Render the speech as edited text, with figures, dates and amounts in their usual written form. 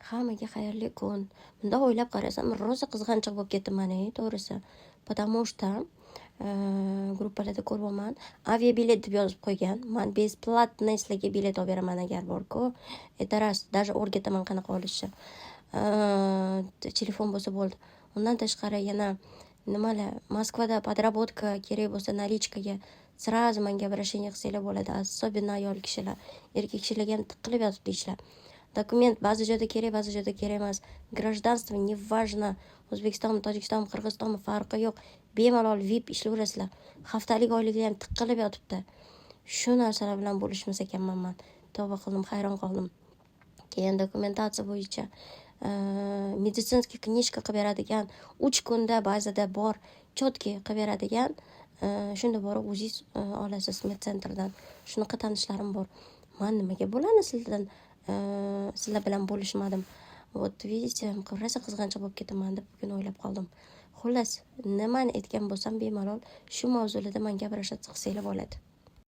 Hammaga xayrli kun. Bundoq o'ylab qarasam, rosa qizg'anchiq bo'lib ketibman, to'g'risi. Потому что gruppalarda ko'ryapman, aviabilet deb yozib qo'ygan. Man бесплатно sizlarga bilet olib beraman agar bor-ku. Это раз, даже o'rgataman qanaqa olishni. Telefon bo'lsa bo'ldi. Undan tashqari yana nimalar, Moskvada подработка kerak bo'lsa, наличка ga сразу menga обращение qilsanglar bo'ladi. Особенно ayol kishilar. Erkak kishilarga ham tiqilib yotibdi ishlar. Dokument ba'zi joyda kerak, ba'zi joyda kerak emas. Гражданство не важно. O'zbekistonmi, Tojikistonmi, Qirg'izistonmi, farqi yo'q. Bemalol VIP ishlayverasizlar. Haftalik oyliklar ham tiqilib yotibdi. Shu narsalar bilan bo'lishmas ekanman man. Tavba qildim, hayron qoldim. Keyin dokumentatsiya bo'yicha медицинский книжка qilib beradigan, 3 kunda ba'zida bor, четкий qilib beradigan, shunda borib o'zingiz olasiz медцентр dan. Shunaqa tanishlarim bor. Man nimaga bularni sizlar bilan bo'lishmadim? Вот видите, rosa qizg'anchiq bo'lib ketaman deb bugun o'ylab qoldim. Xullas, nimani aytgan bo'lsam, bemalol shu mavzularda menga обращаться qilsanglar bo'ladi.